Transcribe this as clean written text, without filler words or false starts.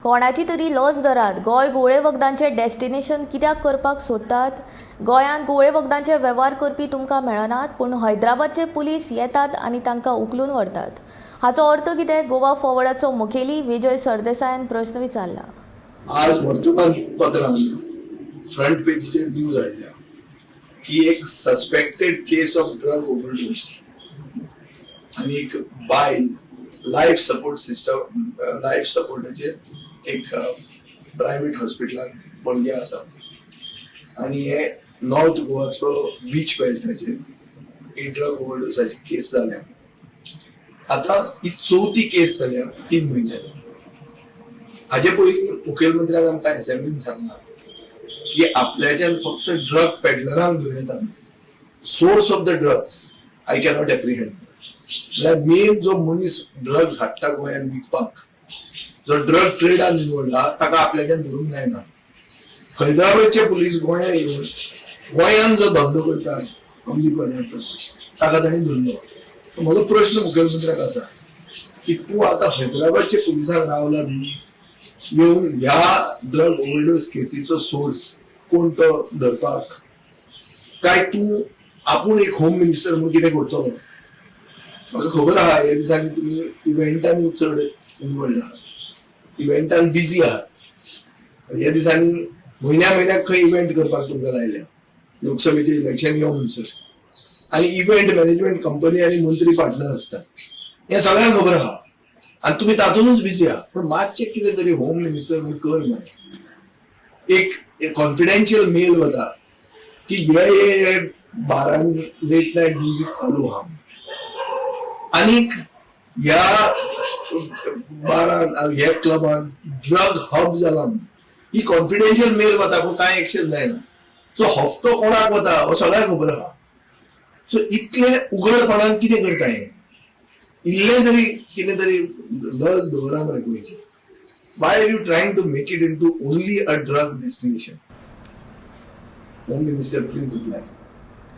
कोणाची तरी लज धरात. गोंय घुंवळे वखदांचें डेस्टिनेशन कित्याक करपाक सोदतात? गोंयांत घुंवळे वखदांचे वेव्हार करपी तुमकां मेळनात, पूण हैदराबादचे पुलीस येतात आनी तांकां उखलून व्हरतात. हाचो अर्थ कितें? गोवा फॉरवर्डाचो मुखेली विजय सरदेसायान प्रस्न विचारला. आज वर्तमानपत्रान फ्रंट पेजीचेर न्यूज हाडल्या की एक suspected case of drug overdose आनी एक बायल लायफ सपोर्ट सिस्टम, लायफ सपोर्टाचेर एक प्रायव्हेट हॉस्पिटलान पणजे आसा आनी हे नॉर्थ गोवाचो बीच बेल्टाचेर ही ड्रग ओव्हरडोसाची केस जाल्या. आतां ही चवथी केस जाल्या 3 म्हयन्यांनी. हाजे पयलीं मुखेलमंत्र्यान आमकां असेंब्लीन सांगलां की आपल्याच्यान फक्त ड्रग पेडलरांक धरूं येता, source of the drugs I cannot apprehend. म्हळ्यार मेन जो मनीस ड्रग्स हाडटा गोंयांत विकपाक, जो ड्रग ट्रेडान इन्वॉल्व आहा, ताका आपल्याच्यान धरूंक जायना. हैदराबादचे पुलीस गोंयांत येवन गोंयांत जो धंदो करता अंमली पदार्थाचो, ताका तांणी धरलो. म्हजो प्रश्न मुखेलमंत्र्याक आसा की तूं आतां हैदराबादच्या पुलिसांक रावला बी येवन ह्या ड्रग ओव्हरडोस केसीचो सोर्स कोण तो धरपाक, काय तूं आपूण एक होम मिनिस्टर म्हणून कितें करतलो? म्हाका खबर आहा, ह्या दिसांनी तुमी इव्हेंटांनी चड इन्वॉल्ड आहात, इव्हेंटान बिजी आहात. ह्या दिसांनी म्हयन्या म्हयन्याक खंय इव्हेंट करपाक तुमकां लायल्या, लोकसभेचे इलेक्शन यो म्हणसर, आनी इव्हेंट मॅनेजमेंट कंपनी आनी मंत्री पार्टनर आसतात हें सगळ्यांक खबर आहा आनी तुमी तातूंतच बिजी आहा. पूण मातशें कितें तरी होम मिनिस्टर म्हूण कर मरे. एक कॉन्फिडेन्शियल मेल वता की हे हे हे बारांनी लेट नायट म्युझिक चालू आहा आनीक ह्या बारान, ह्या क्लबान ड्रग हब जाला म्हणून. ही कॉन्फिडेन्शियल मेल वता, पूण कांय एक्शन जायना. सो हफ्तो कोणाक वता हो सगळ्यांक खबर आहा. सो इतले उघडपणान कितें करता हें? इल्लें तरी कितें तरी लज दवरा मरे गोंयची. Why are you trying to make it into only a drug destination? Home Minister, please reply.